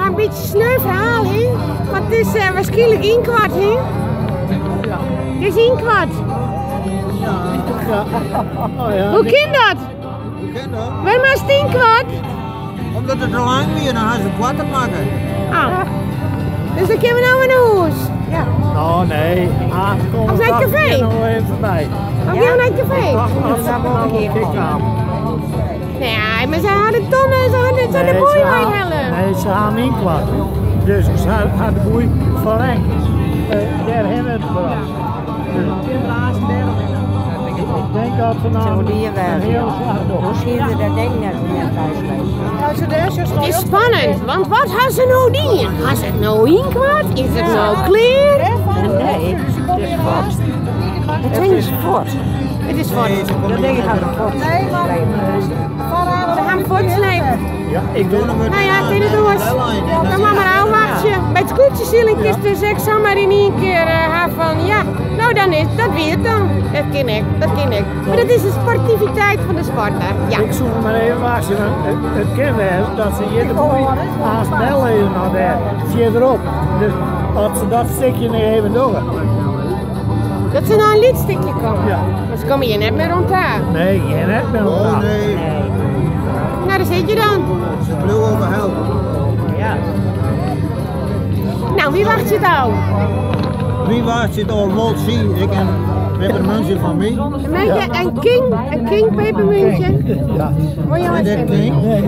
In bytsje sneu ferhaal, hè? Want it is wierskynlik ynkoart, hè? It is ynkoart. Hoe kin dat? Hoe kin dat? Wêrom is it ynkoart? Omdat it te lang wie en dan ha se it koarter makke. Ah. Dus dan kinne we no wer nei hûs. Ja. No, nee. Ah, kom Of nei it kafee? Noch even foarby. Of gean we nei it kafee? Nee, mar se ha de tonne, se ha de boei meihelle. Nee, se ha him ynkoart. Dus se ha de boei ferlingd. Dêr hinne brocht. Ik denk dat se no in hiele slach dogge. It is spannend, want wat ha se no dien? Ha se it no ynkoart? Is it no klear? Nee, it is fuort. It is fuort. It is fuort. Dat ding hat fuort. Se ha him fuortsleept. Ja, ik doe No ja, kin it oars. Dan moat mar ôfwachtsje. By it skûtsjesilen kinst dus ek samar yn ien kear ha fan ja, no dan is dat wie it dan. Dat kin ek, dat kin ek. Mar dat is de sportiviteit fan de sporter. Ja. Ik soe mar even wachtsje, want it kin wêze dat se hjir de boei aanst dellizze noch dêr fierderop. Dus as se dat stikje noch even dogge. Dat se noch in lyts stikje komme. Ja. Mar se komme hjir net mear oan ta. Nee, hjir net mear oan ta. Oh nee. No, dêr sit je dan. Se bliuwe op de help. Ja. No, wie wachtsje it ôf? Wie wachtsje it ôf? Wol sy, ik in pepermuntsje fan my. In king, in king pepermuntje. Ja. Wol jo Is dit king? Nee.